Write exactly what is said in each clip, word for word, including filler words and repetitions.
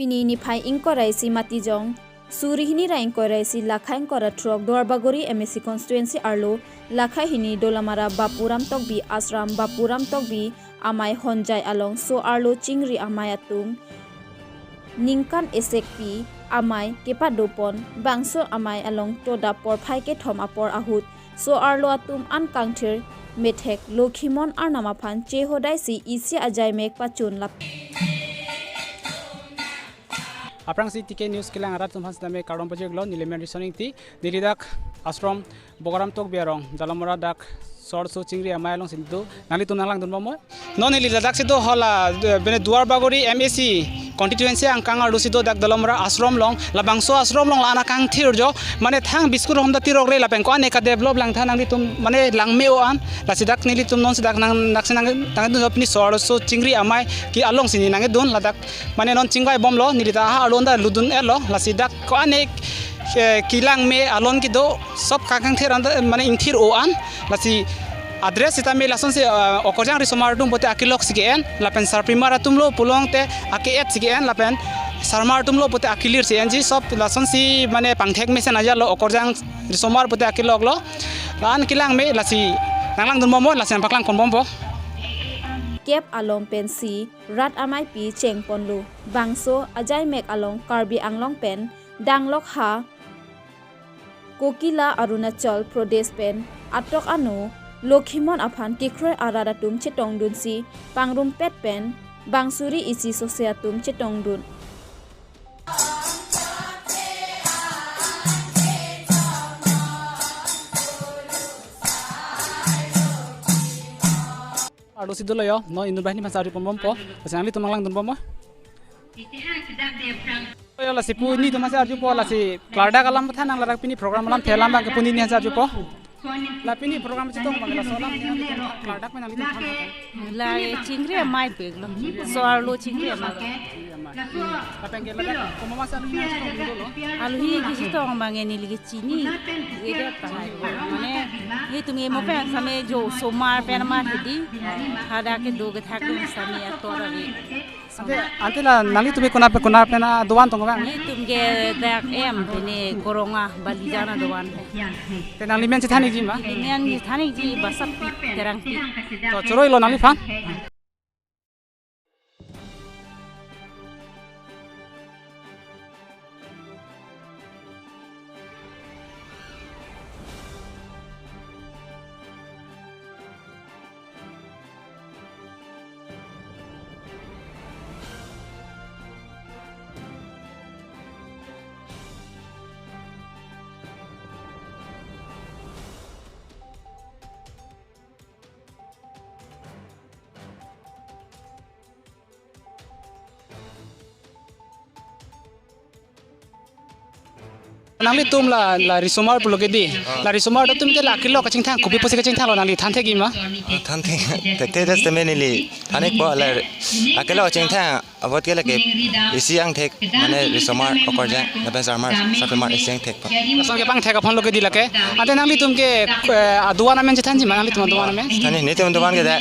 Pini niphai ingkoi ra isi Matijong, suri hini ra ingkoi ra isi Lakhai ingkoi ra throk Duarbagori M A C constituency arlo Lakhai hini Dolamara Bapuram Tokbi Ashram Bapuram Tokbi Amei Honjai along so-arlo chingri amei atum ningkan esekpi amei kepadopon, bangso amei along toda porphai kethom apor ahut so-arlo atum an kangthir methek Lokhimon Arnam aphan chehodaisi isi ajaimek pachun lap. Aphrangsi T K News kelang arat atum aphan sitame kardom pajirlo, neli men Rison Ingti, neli dak ashram Bokaram Tokbi arong Dolamara dak so-arlo chingri amei alongsi do, nanglitum nanglangdun bomnon. Non neli ladak si do hala, eh, bene Duarbagori M A C constituency angkang arlo si do dak Dolamara ashram along, labangso ashram along la-an akangthir jo, mane thang biscuit hom da tirok re lapen ko-an eka develop langtha nanglitum mane langme-o an, lasi dak nelitum non si dak nang, dak si nang, nangdun jo pini so-arlo chingri amei ke alongsi neli nangdun ladak, mane non chingvai bomlo, neli ta aha alon da ludun-etlo, lasi dak ko-an, eh, kelangme alon kedo, sob kangthir an, mane ingthir-o an, lasi address sitame lasonsi, eh, okorjang risomar atum pote akelok si ke-en, lapen sarpimar atum lo pulote ake-et si ke-en, lapen sarmar atum lo pote akelir si enji, sob lasonsi mane pangthek mesen ajalo, okorjang risomar pote akelok lo, la-an kelangme, lasi nanglangdun bomnon, lasi nangpaklang pon bompo. Kep along pensi rat ameipi chengponlo, bangso ajaimek along Karbi Anglong pen danglok ha Kokila Arunachal Pradesh pen atok ano Lokhimon aphan kekroi arat atum chetongdunsi pangrumpet pen bang suri isi sose atum chetongdun. Arlo si dolo yo, non inut banghini aphan si arju pon bompo, lasi nanglitum nanglangdun bomnon. Yo, lasi pu nelitum aphan si arjupo, lasi klardak alam than nang, ladak pini program alamthe alam abang ke pu neli aphan si arjupo. La pini program chetong abang laso alam than nang, klardak pen nanglitum than nang. La, eh, chingri amei peklo. So-arlo chingri amei. Lapen ke ladak komat masa neli chetongdunlo? Alohi kechetong abang neli kechini. Ede tahai. Mane, nelitum ke mo pen same jo somar pen ma hedi. Hadak kedo kethak dun same ator ave. Ante, ante la nanglitum ke konat pen, konat pen adovan tong abang? Nelitum ke dak em pene Korong-a Balijan adovan. Te nangli men chethan-ikji ma? Neli men chethan-ikji Basappi Terangpi. To choro-iklo nangliphan. Nanglitum la, la risomar pulo ke dei. Ah. La risomar atum te la akelok kachingthang kopi pusi kachingthanglo, nangli thanthekji ma? Ah, thanthek, thekthe das tame neli than-ikpo, la akelok kachingthang apot ke lake isi angthek, mane risomar, okorjang lapen sarmar sarpimar isi angthekpo. Lason kepangthek aphanlo ke dei lake. Ante nanglitum ke, eh, adovan amen chethanji ma, nanglitum adovan amen? Than-ik, nelitum adovan ke dak,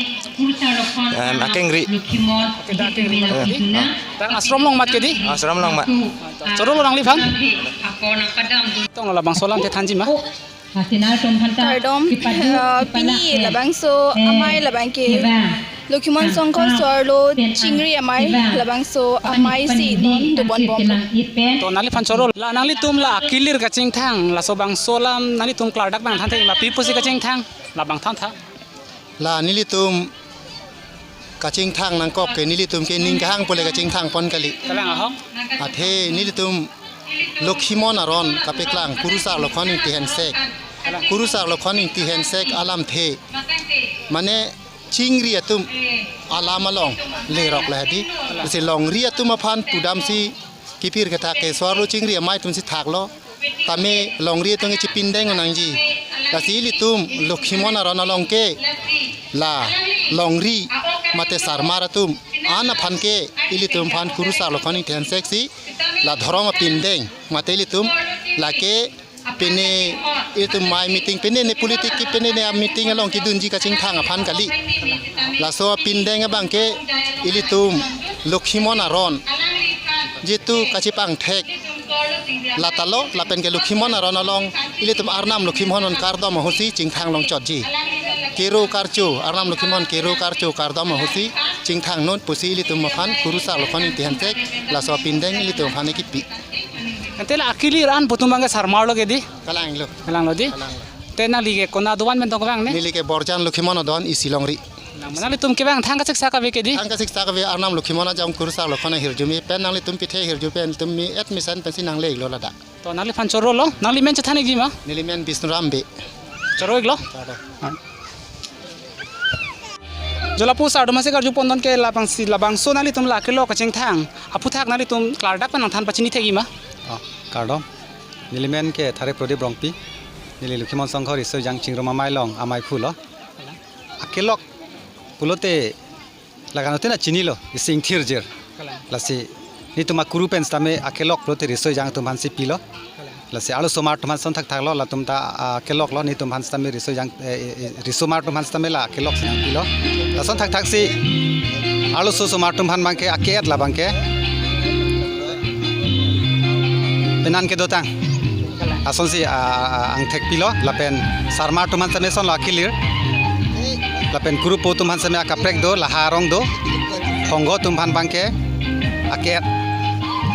em, Akengri. Ke dak Akengri. Eh, ah. Dak ashram along amat ke dei? Ashram along amat. Choro-iklo nangliphan. Tong labangso alamthe thanji ma? Kardom, eh, pini labangso amei labang ke Lokhimon Songkho so-arlo chingri amei, labangso amei si non dobom bom. To nangliphan choro, la nanglitum la akelir kachingthang, laso bangso alam nanglitum klardak abang thanthe ma, pi pusi kachingthang, labang thantha. La nelitum kachingthang nangkok ke nelitum ke ning kehang pule kachingthang pon kali. Kalang ahok. Athe nelitum Lokhimon aron kapeklang kurusar Lokhon Ingti Hensek. Kurusar Lokhon Ingti Hensek alamthe. Mane chingri atum alam along lerok le hedi. Si longri atum aphan pudamsi kepir kethak ke so-arlo chingri amei atum si thaklo. Tame longri atum ke chepindeng nangji. Lasi ilitum Lokhimon aron along ke la longri mate sarmar atum an aphan ke ilitum aphan kurusar Lokhon Ingti Hensek si la dhorom apindeng mate ilitum lake pene ilitum amei meeting pene ne politic ke pene ne meeting along kedunji kachingthang aphan kali. Laso apindeng abang ke ilitum Lokhimon aron Jitu kachepangthek latalo, lapen ke Lokhimon aron along ilitum Arnam Lokhimon kardom ahutsi chingthang longchotji. Kero karcho, Arnam Lokhimon kero karcho kardom ahutsi chingthang non pusi ilitum aphan kurusar lokhon ingti hanchek, laso apindeng ilitum aphan kipi. Ante la akelir an pu atum abangke sarmar lo ke dei? Kalanglo. Kalanglo dei? Kalanglo. Te nangli ke konat adovan pen tong kevang ne? Neli ke Borjan Lokhimon adovan, East Longri. Nang, nanglitum kevang thang kasiksak ave ke dei? Thang kasiksak ave, Arnam Lokhimon ajong kurusar lokhon ahirjume pen nanglitum pithe ahirjume pen ilitum me-et mesen pensi nangle-iklo ladak. To nangliphan choro lo, nangli men chethan-ikji ma? Neli men Bisnuram Bey. Choro-iklo? Choro. Jo lapu sar atum si karju pondon ke labangsi labangso nanglitum la kelok kachingthang aphuthak nanglitum klardak pen nangthan pachini thekji ma? Oh, kardom. Neli men ke Thare Prodip Rongpi. Neli Lokhimon Songhor Riso Ejang Chingrum Amei along ameiphu lo. Akelok pulote lakan ute na chinilo, isi ingthirjir. Kalang. Lasi netum akuru pen sitame akelok pulote riso ejang atum aphansi pilo. Kalang. Lasi arlosomar atum aphan ason thakthak lo, latum ta, ah, kelok lo, netum aphan sitame riso ejang, eh, eh, eh, risomar atum aphan sitame la kelok si nangpilo. Lason thakthaksi arloso osomar atum aphan abangke ake-et la abangke penan kedotang. Lasonsi, ah, ah, angthek pilo, lapen sarmar atum aphan sitame ason lo akelir. Lapen kurupo atum aphan sitame akaprek do, lahai arong do. Honggo atum aphan abangke ake-et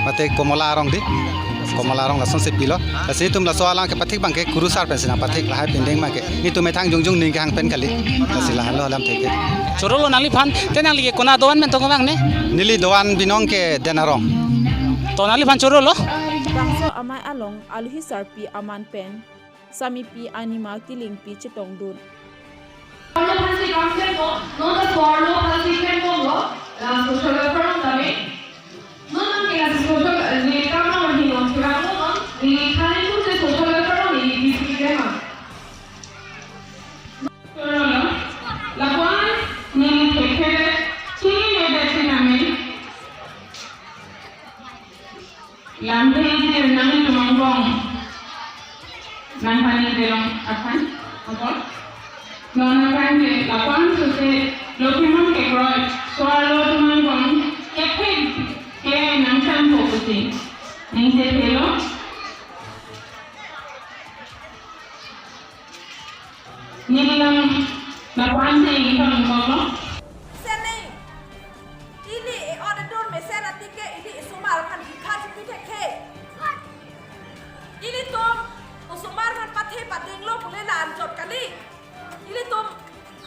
mate komola arong dei. Komola arong lasonsi pilo. Lasi netum laso alam kepathik abangke kurusar pensi nangpathik, lahai apindeng abangke. Netum methang jongjong ning kehang pen kali. Lasi lahenlo alam thek ke. Choro lo nangliphan, te nangli ke konat adovan pen tong kevang ne? Neli dovan binong ke Den Arong. To nangliphan choro lo? Bangso amei along aluhi sarpi aman pen samipi anima kelingpi chetongdun. Arlo aphansi kam klem ko, non ta arlo aphansi klem ko lo, la social welfare along tame. Non nang ke la social, eh, ne kam nang ahi non, kira ko non, ne khali tu se social welfare along ne bisi klem ma. Lapuan ne thekthek chini ne de chiname. Lamthe isi nangli tumang bong. Nang pani delong akan, apa? Non akan ke lapuan sose Lokhimon kekroi, so-arlo tumang bong, kepik ke nangchan po pusi. Ningje thelo. Neli lam lapuan si ingkang ingkoklo. Seni, ili e-ot edur mesen atike ili isomar aphan hikha chipi thekthe. Ilitum osomar aphan pathe padinglo pule la anchot kali. Ilitum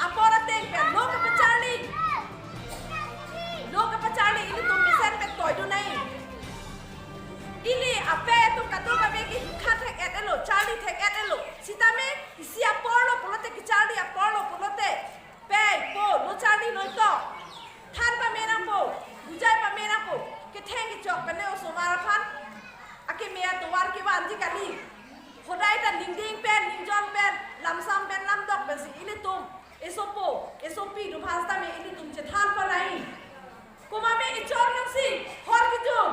apor ateng pen lo kapacharli. Lo kapacharli ilitum mesen pen toidun nai. Ili ape atum kadokave ke hikha thek-et-etlo, charli thek-et-etlo. Sitame isi apor lo pulote, kecharli apor lo pulote, pei po lo charli noi to. Than pame nangpo, bujai pame nangpo. Ketheng kechok pen ne osomar aphan akeme atovar kevanji kali. Hodai ta ningding pen, ningjon pen, lamsam pen, lamdok pensi ilitum esopo, esopi atum aphan sitame ilitum chethan pon nai. Komatme ichor nangsi hor kejun.